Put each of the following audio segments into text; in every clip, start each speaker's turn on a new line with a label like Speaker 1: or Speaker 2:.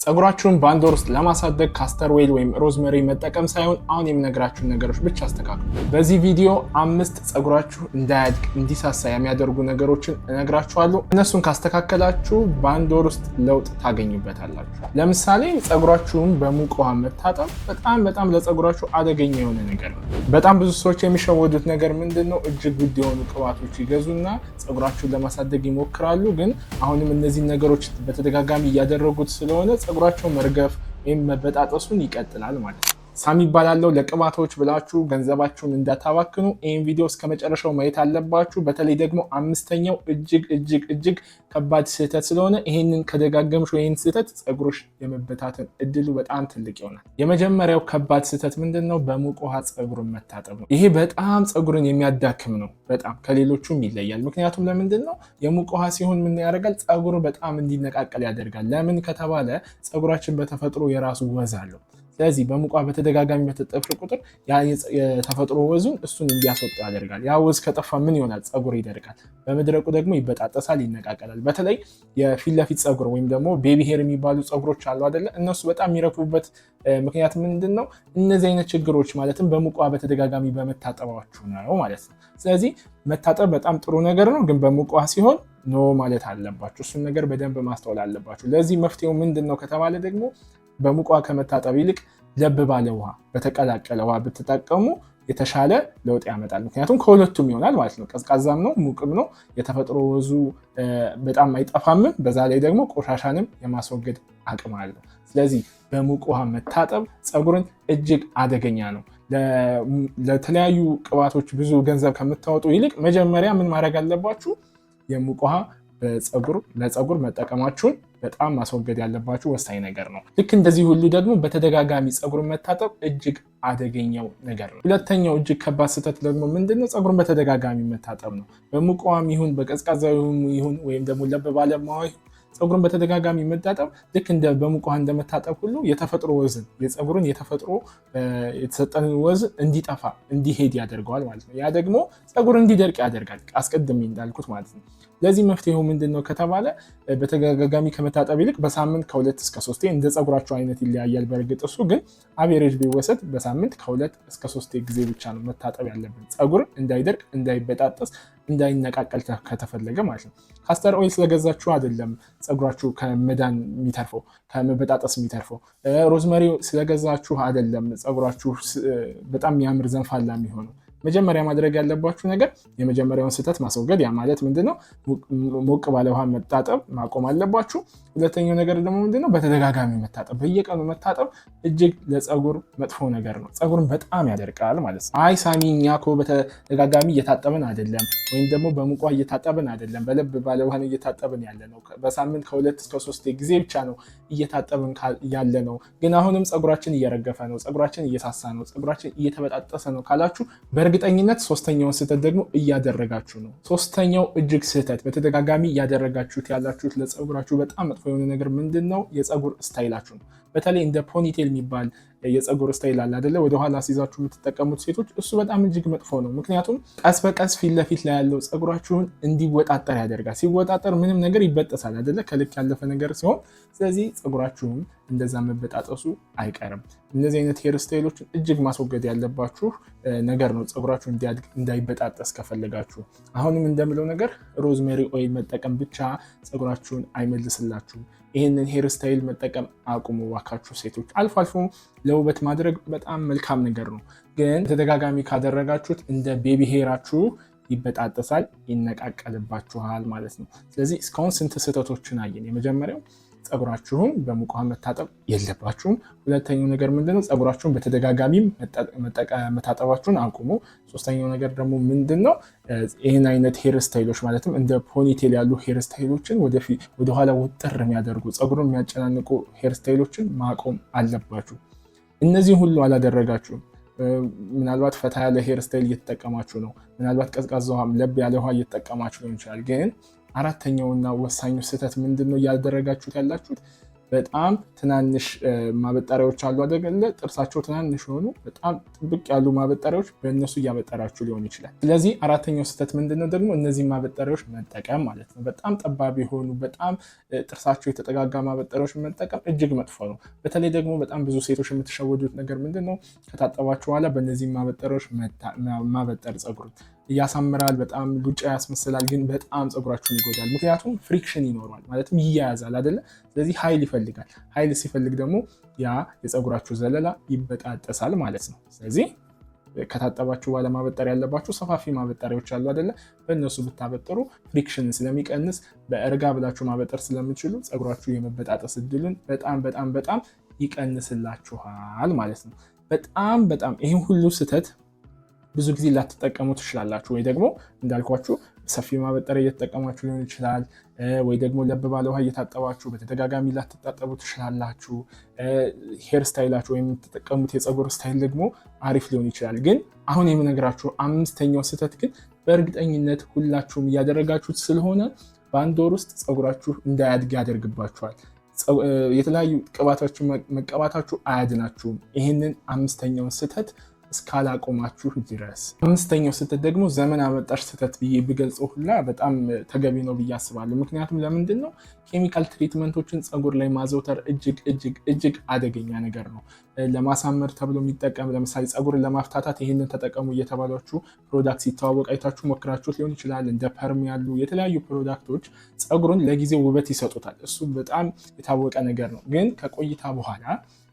Speaker 1: ፀጉራችሁን በአንድ ወር ውስጥ ለማሳደግ castor oil ወይም rosemary መጠቀም ሳይሆን አሁን የምነግራችሁን ነገሮች ብቻ አስተካክሉ። በዚህ ቪዲዮ አምስት ፀጉራችሁ እንዳያድግ፣ እንዲሳሳ የሚያደርጉ ነገሮችን እነግራችኋለሁ። እነሱን ካስተካከላችሁ በአንድ ወር ውስጥ ለውጥ ታገኙበታላችሁ። ለምሳሌ ፀጉራችሁን በሙቅ ውሃ መታጠብ በጣም በጣም ለፀጉራችሁ አደገኛ የሆነ ነገር ነው። በጣም ብዙ ሰዎች የሚሸወዱት ነገር ምንድን ነው? እጅግ ውድ የሆኑ ቅባቶች ይገዙና ፀጉራችሁን ለማሳደግ ይሞክራሉ። ግን አሁንም እነዚህን ነገሮች በተደጋጋሚ እያደረጉት ስለሆነ ፀጉራቸው መርገፍ ወይም መበጣጠሱን ይቀጥላል ማለት ነው። ሳሚ እባላለው። ለቅባቶች ብላችሁ ገንዘባችሁን እንዳታባክኑ ይህን ቪዲዮ እስከ መጨረሻው ማየት አለባችሁ። በተለይ ደግሞ አምስተኛው እጅግ እጅግ እጅግ ከባድ ስህተት ስለሆነ ይህንን ከደጋገምሽ ይህን ስህተት ፀጉሮች የመበታተን እድሉ በጣም ትልቅ ይሆናል። የመጀመሪያው ከባድ ስህተት ምንድን ነው? በሙቅ ውሃ ፀጉርን መታጠብ ነው። ይሄ በጣም ፀጉርን የሚያዳክም ነው። በጣም ከሌሎቹም ይለያል። ምክንያቱም ለምንድን ነው? የሙቅ ውሃ ሲሆን ምን ያደርጋል? ፀጉሩ በጣም እንዲነቃቀል ያደርጋል። ለምን ከተባለ ፀጉራችን በተፈጥሮ የራሱ ወዝ አለው። ስለዚህ በሙቅ ውሃ በተደጋጋሚ በታጠብሽ ቁጥር የተፈጥሮ ወዙን እሱን እንዲያስወጣ ያደርጋል። ያ ወዝ ከጠፋ ምን ይሆናል? ፀጉር ይደርቃል። በመድረቁ ደግሞ ይበጣጠሳል፣ ይነቃቀላል። በተለይ የፊት ለፊት ፀጉር ወይም ደግሞ baby hair የሚባሉ ፀጉሮች አሉ አይደለ? እነሱ በጣም የሚረግፉበት ምክንያት ምንድን ነው? እነዚህ አይነት ችግሮች ማለትም በሙቅ ውሃ በተደጋጋሚ በመታጠባችሁ ነው ማለት ነው። ስለዚህ መታጠብ በጣም ጥሩ ነገር ነው፣ ግን በሙቅ ውሃ ሲሆን no ማለት አለባችሁ። እሱን ነገር በደንብ ማስተዋል አለባችሁ። ለዚህ መፍትሄው ምንድን ነው ከተባለ ደግሞ በሙቅ ውሃ ከመታጠብ ይልቅ ለብ ባለ ውሃ፣ በተቀላቀለ ውሃ ብትጠቀሙ የተሻለ ለውጥ ያመጣል። ምክንያቱም ከሁለቱም ይሆናል ማለት ነው። ቀዝቃዛም ነው፣ ሙቅም ነው። የተፈጥሮ ወዙ በጣም አይጠፋምም። በዛ ላይ ደግሞ ቆሻሻንም የማስወገድ አቅም አለው። ስለዚህ በሙቅ ውሃ መታጠብ ፀጉርን እጅግ አደገኛ ነው። ለተለያዩ ቅባቶች ብዙ ገንዘብ ከምታወጡ ይልቅ መጀመሪያ ምን ማድረግ አለባችሁ? የሙቅ ውሃ ለፀጉር መጠቀማችሁን በጣም ማስወገድ ያለባችሁ ወሳኝ ነገር ነው። ልክ እንደዚህ ሁሉ ደግሞ በተደጋጋሚ ፀጉርን መታጠብ እጅግ አደገኛው ነገር ነው። ሁለተኛው እጅግ ከባድ ስህተት ደግሞ ምንድነው? ፀጉርን በተደጋጋሚ መታጠብ ነው። በሙቅ ውሃም ይሁን በቀዝቃዛ ይሁን ወይም ደግሞ ለብ ባለ ውሃ ፀጉርን በተደጋጋሚ መታጠብ ልክ እንደ በሙቅ ውሃ እንደመታጠብ ሁሉ የተፈጥሮ ወዝን፣ የፀጉርን የተፈጥሮ የተሰጠንን ወዝ እንዲጠፋ፣ እንዲሄድ ያደርገዋል ማለት ነው። ያ ደግሞ ፀጉር እንዲደርቅ ያደርጋል፣ አስቀድሜ እንዳልኩት ማለት ነው። ለዚህ መፍትሄው ምንድን ነው ከተባለ በተደጋጋሚ ከመታጠብ ይልቅ በሳምንት ከ2 እስከ 3፣ እንደ ፀጉራችሁ አይነት ይለያያል። በእርግጥ እሱ ግን average ቢወሰድ በሳምንት ከ2 እስከ 3 ጊዜ ብቻ ነው መታጠብ ያለብን፣ ፀጉር እንዳይደርቅ፣ እንዳይበጣጠስ፣ እንዳይነቃቀል ከተፈለገ ማለት ነው። Castor oil ስለገዛችሁ አይደለም ፀጉራችሁ ከመዳን የሚተርፈው፣ ከመበጣጠስ የሚተርፈው። Rosemary ስለገዛችሁ አይደለም ፀጉራችሁ በጣም የሚያምር ዘንፋላ የሚሆነው። መጀመሪያ ማድረግ ያለባችሁ ነገር የመጀመሪያውን ስህተት ማስወገድ። ያ ማለት ምንድነው? ሞቅ ባለ ውሃ መታጠብ ማቆም አለባችሁ። ሁለተኛው ነገር ደግሞ ምንድነው? በተደጋጋሚ መታጠብ፣ በየቀኑ መታጠብ እጅግ ለፀጉር መጥፎ ነገር ነው። ፀጉርን በጣም ያደርቃል ማለት ነው። አይ ሳሚ፣ እኛ እኮ በተደጋጋሚ እየታጠብን አይደለም፣ ወይም ደግሞ በሙቅ ውሃ እየታጠብን አይደለም፣ በለብ ባለ ውሃ እየታጠብን ያለ ነው። በሳምንት ከ2 እስከ 3 ጊዜ ብቻ ነው እየታጠብን ያለ ነው። ግን አሁንም ፀጉራችን እየረገፈ ነው፣ ፀጉራችን እየሳሳ ነው፣ ፀጉራችን እየተበጣጠሰ ነው ካላችሁ በእርግጠኝነት ሶስተኛውን ስህተት ደግሞ እያደረጋችሁ ነው። ሶስተኛው እጅግ ስህተት በተደጋጋሚ እያደረጋችሁት ያላችሁት ለፀጉራችሁ በጣም መጥፎ የሆነ ነገር ምንድን ነው? የፀጉር style ኣችሁ ነው። በተለይ እንደ ponytail የሚባል የፀጉር style አለ አይደለ? ወደኋላ አስይዛችሁ የምትጠቀሙት ሴቶች፣ እሱ በጣም እጅግ መጥፎ ነው። ምክንያቱም ቀስ በቀስ ፊት ለፊት ላይ ያለው ፀጉራችሁን እንዲወጣጠር ያደርጋል። ሲወጣጠር ምንም ነገር ይበጠሳል አይደለ? ከልክ ያለፈ ነገር ሲሆን፣ ስለዚህ ፀጉራችሁም እንደዛ መበጣጠሱ አይቀርም። እነዚህ አይነት hair style ኦችን እጅግ ማስወገድ ያለባችሁ ነገር ነው፣ ፀጉራችሁ እንዲያድግ፣ እንዳይበጣጠስ ከፈለጋችሁ። አሁንም እንደምለው ነገር rosemary oil መጠቀም ብቻ ፀጉራችሁን አይመልስላችሁም። ይህንን hair style መጠቀም አቁሙ እባካችሁ ሴቶች። አልፎ አልፎ ለውበት ማድረግ በጣም መልካም ነገር ነው፣ ግን ተደጋጋሚ ካደረጋችሁት እንደ baby hair ኣችሁ ይበጣጠሳል፣ ይነቃቀልባችኋል ማለት ነው። ስለዚህ እስካሁን ስንት ስህተቶችን አየን? የመጀመሪያው ፀጉራችሁን በሙቅ ውሃ መታጠብ የለባችሁም። ሁለተኛው ነገር ምንድነው? ፀጉራችሁን በተደጋጋሚ መታጠባችሁን አቁሙ። ሶስተኛው ነገር ደግሞ ምንድነው? ይህን አይነት hair style ኦች ማለትም እንደ ponytail ያሉ hair style ኦችን፣ ወደኋላ ውጥር የሚያደርጉ፣ ፀጉሩን የሚያጨናንቁ hair style ኦችን ማቆም አለባችሁ። እነዚህ ሁሉ አላደረጋችሁም። ምናልባት ፈታ ያለ hair style እየተጠቀማችሁ ነው። ምናልባት ቀዝቃዛ ውሃም ለብ ያለ ውሃ እየተጠቀማችሁ ሊሆን ይችላል። ግን አራተኛውና ወሳኙ ስህተት ምንድን ነው እያደረጋችሁት ያላችሁት? በጣም ትናንሽ ማበጠሪያዎች አሉ አይደለ? ጥርሳቸው ትናንሽ የሆኑ በጣም ጥብቅ ያሉ ማበጠሪያዎች በእነሱ እያበጠራችሁ ሊሆን ይችላል። ስለዚህ አራተኛው ስህተት ምንድነው ደግሞ እነዚህ ማበጠሪያዎች መጠቀም ማለት ነው። በጣም ጠባብ የሆኑ፣ በጣም ጥርሳቸው የተጠጋጋ ማበጠሪያዎች መጠቀም እጅግ መጥፎ ነው። በተለይ ደግሞ በጣም ብዙ ሴቶች የምትሸወዱት ነገር ምንድን ነው? ከታጠባችሁ በኋላ በእነዚህ ማበጠሪያዎች ማበጠር ፀጉርን ያሳምራል፣ በጣም ሉጫ ያስመስላል፣ ግን በጣም ፀጉራችሁን ይጎዳል። ምክንያቱም friction ይኖረዋል፣ ማለትም ይያያዛል አይደለ? ስለዚህ ኃይል ይፈልጋል። ኃይል ሲፈልግ ደግሞ ያ የፀጉራችሁ ዘለላ ይበጣጠሳል ማለት ነው። ስለዚህ ከታጠባችሁ በኋላ ማበጠር ያለባችሁ ሰፋፊ ማበጠሪያዎች አሉ አይደለ? በእነሱ ብታበጥሩ friction ን ስለሚቀንስ፣ በእርጋ ብላችሁ ማበጠር ስለምትችሉ ፀጉራችሁ የመበጣጠስ እድሉን በጣም በጣም በጣም ይቀንስላችኋል ማለት ነው። በጣም በጣም ይህን ሁሉ ስህተት ብዙ ጊዜ ላትጠቀሙ ትችላላችሁ። ወይ ደግሞ እንዳልኳችሁ ሰፊ ማበጠሪያ እየተጠቀማችሁ ሊሆን ይችላል። ወይ ደግሞ ለብ ባለ ውሃ እየታጠባችሁ በተደጋጋሚ ላትታጠቡ ትችላላችሁ። Hair style ኣችሁ ወይም የምትጠቀሙት የፀጉር style ደግሞ አሪፍ ሊሆን ይችላል። ግን አሁን የምነግራችሁ አምስተኛው ስህተት ግን በእርግጠኝነት ሁላችሁም እያደረጋችሁት ስለሆነ በአንድ ወር ውስጥ ፀጉራችሁ እንዳያድግ ያደርግባችኋል። የተለያዩ ቅባቶችን መቀባታችሁ አያድናችሁም። ይህንን አምስተኛውን ስህተት እስካላቆማችሁ ድረስ። አምስተኛው ስህተት ደግሞ ዘመን አመጣሽ ስህተት ብዬ ብገልጸው ሁላ በጣም ተገቢ ነው ብዬ አስባለሁ። ምክንያቱም ለምንድን ነው፣ chemical treatment ኦችን ፀጉር ላይ ማዘውተር እጅግ እጅግ እጅግ አደገኛ ነገር ነው። ለማሳመር ተብሎ የሚጠቀም፣ ለምሳሌ ፀጉርን ለማፍታታት ይህንን ተጠቀሙ እየተባላችሁ product ሲተዋወቅ አይታችሁ ሞክራችሁት ሊሆን ይችላል። እንደ perm ያሉ የተለያዩ product ኦች ፀጉሩን ለጊዜው ውበት ይሰጡታል። እሱ በጣም የታወቀ ነገር ነው። ግን ከቆይታ በኋላ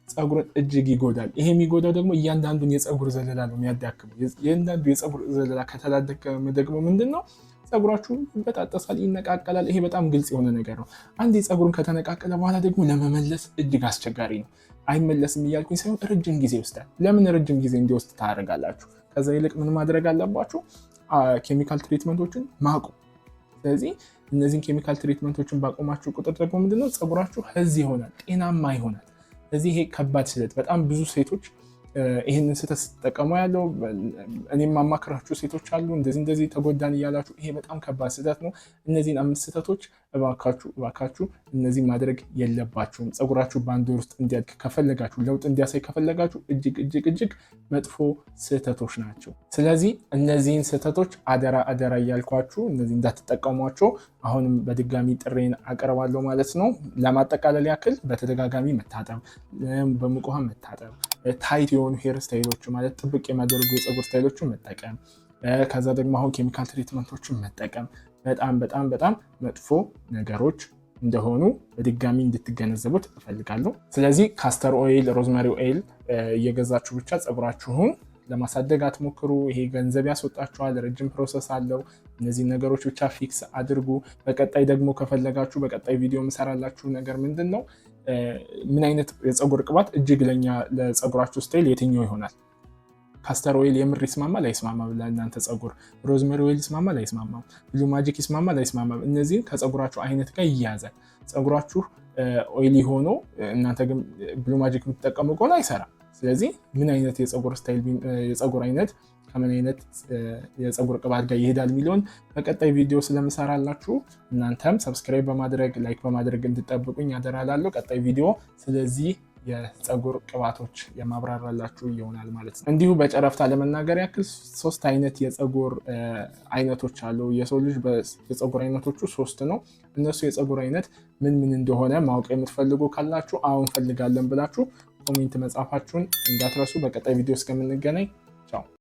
Speaker 1: ፀጉርን እጅግ ይጎዳል። ይሄ የሚጎዳው ደግሞ እያንዳንዱን የፀጉር ዘለላ ነው የሚያዳክመው። እያንዳንዱ የፀጉር ዘለላ ከተዳከመ ደግሞ ምንድን ነው፣ ፀጉራችሁ ይበጣጠሳል፣ ይነቃቀላል። ይሄ በጣም ግልጽ የሆነ ነገር ነው። አንድ የፀጉሩን ከተነቃቀለ በኋላ ደግሞ ለመመለስ እጅግ አስቸጋሪ ነው። አይመለስም እያልኩኝ ሳይሆን ረጅም ጊዜ ይወስዳል። ለምን ረጅም ጊዜ እንዲወስድ ታደርጋላችሁ? ከዛ ይልቅ ምን ማድረግ አለባችሁ? Chemical treatment ኦችን ማቆም። ስለዚህ እነዚህን chemical treatment ኦችን ባቆማችሁ ቁጥር ደግሞ ምንድነው፣ ፀጉራችሁ healthy ይሆናል፣ ጤናማ ይሆናል። ስለዚህ ይሄ ከባድ ስህተት፣ በጣም ብዙ ሴቶች ይህንን ስህተት ስትጠቀሙ ያለው እኔም ማማክራችሁ ሴቶች አሉ፣ እንደዚህ እንደዚህ ተጎዳን እያላችሁ። ይሄ በጣም ከባድ ስህተት ነው። እነዚህን አምስት ስህተቶች እባካችሁ እባካችሁ እነዚህ ማድረግ የለባችሁም። ፀጉራችሁ በአንድ ወር ውስጥ እንዲያድግ ከፈለጋችሁ፣ ለውጥ እንዲያሳይ ከፈለጋችሁ እጅግ እጅግ እጅግ መጥፎ ስህተቶች ናቸው። ስለዚህ እነዚህን ስህተቶች አደራ አደራ እያልኳችሁ እነዚህ እንዳትጠቀሟቸው አሁንም በድጋሚ ጥሪዬን አቀርባለሁ ማለት ነው። ለማጠቃለል ያክል በተደጋጋሚ መታጠብ፣ በሙቅ ውሃ መታጠብ፣ tight የሆኑ hair style ኦች ማለት ጥብቅ የሚያደርጉ የፀጉር style ኦችን መጠቀም፣ ከዛ ደግሞ አሁን chemical treatment ኦችን መጠቀም በጣም በጣም በጣም መጥፎ ነገሮች እንደሆኑ በድጋሚ እንድትገነዘቡት እፈልጋለሁ። ስለዚህ castor oil፣ rosemary oil እየገዛችሁ ብቻ ፀጉራችሁን ለማሳደግ አትሞክሩ። ይሄ ገንዘብ ያስወጣችኋል፣ ረጅም process አለው። እነዚህ ነገሮች ብቻ fix አድርጉ። በቀጣይ ደግሞ ከፈለጋችሁ በቀጣይ ቪዲዮ የምሰራላችሁ ነገር ምንድን ነው፣ ምን አይነት የፀጉር ቅባት እጅግ ለኛ ለፀጉራችሁ style የትኛው ይሆናል? Castor oil የምር ይስማማል አይስማማም? ለእናንተ ፀጉር rosemary oil ይስማማል አይስማማም? Blue Magic ይስማማል አይስማማም? እነዚህን ከፀጉራችሁ አይነት ጋር ይያያዛል። ፀጉራችሁ oily ሆኖ እናንተ ግን Blue Magic የምትጠቀሙ ከሆነ አይሰራም። ስለዚህ ምን አይነት የፀጉር style፣ የፀጉር አይነት ከምን አይነት የፀጉር ቅባት ጋር ይሄዳል የሚለውን በቀጣይ ቪዲዮ ስለምሰራላችሁ እናንተም subscribe በማድረግ፣ like በማድረግ እንድጠብቁኝ አደራ እላለሁ። ቀጣይ ቪዲዮ ስለዚህ የፀጉር ቅባቶች የማብራራላችሁ ይሆናል ማለት ነው። እንዲሁ በጨረፍታ ለመናገር ያክል ሶስት አይነት የፀጉር አይነቶች አሉ። የሰው ልጅ የፀጉር አይነቶቹ ሶስት ነው። እነሱ የፀጉር አይነት ምን ምን እንደሆነ ማወቅ የምትፈልጉ ካላችሁ አሁን ፈልጋለን ብላችሁ comment መጻፋችሁን እንዳትረሱ። በቀጣይ ቪዲዮ እስከምንገናኝ ቻው።